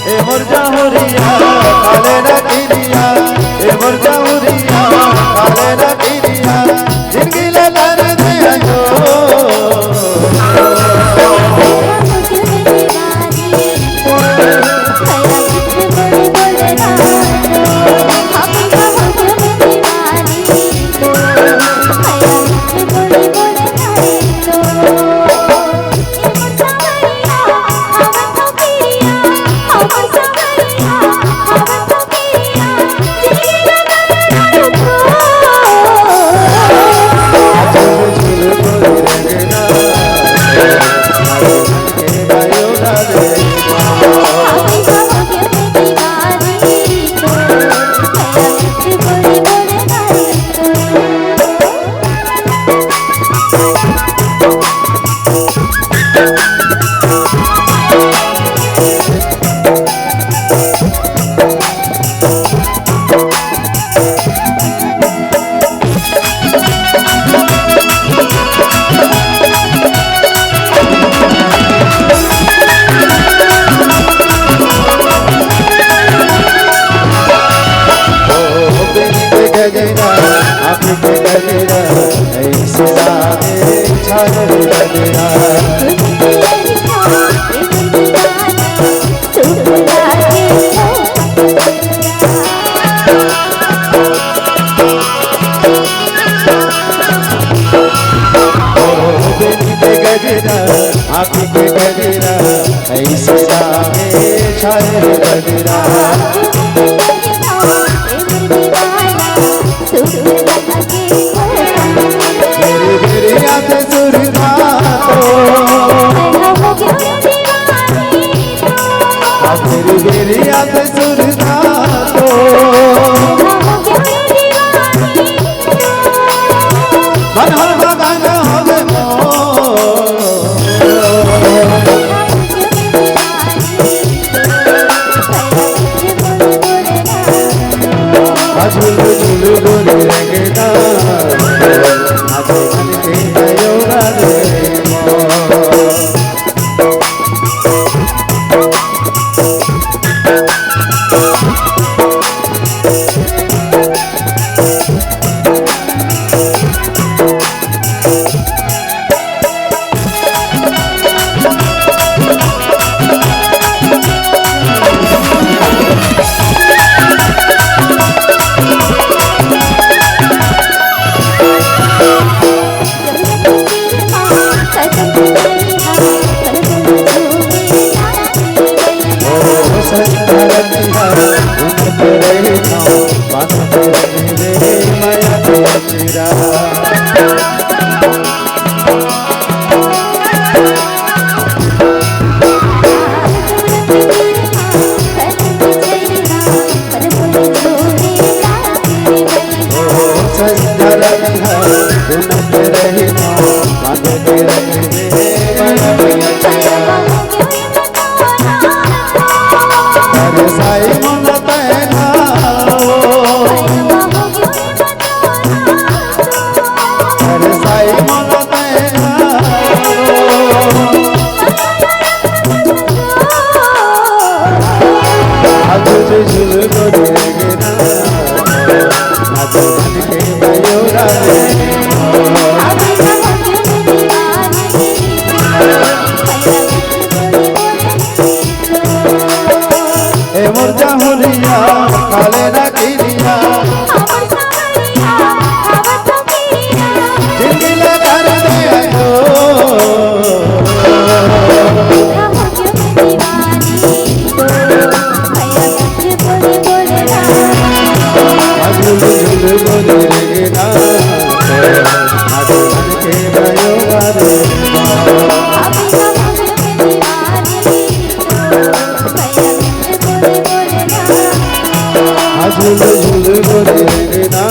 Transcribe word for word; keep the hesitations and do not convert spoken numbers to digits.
ए मोर जाहुरिया, काले ना किरिया, ए मोर जाहुरिया, काले ना किरिया, जिंदगी ला दर्द दे दो। आँखी के गजरा, ऐसे लागे छाए बदरा। मेरी, मेरी आँख सुरता तो, मेरी, मेरी आँख सुरता तो। मन हर मगन होवे मोर। झुल झुल गोरी रंगदा, आज मन के नयोरा रे मोर। ए मोर जाहुरिया, काले ना किरिया। जिंदगी ला भर दे दो। झुल झुल बोले रे ना, आज मन के भयो रे। झुल झुल गोरे अंगना,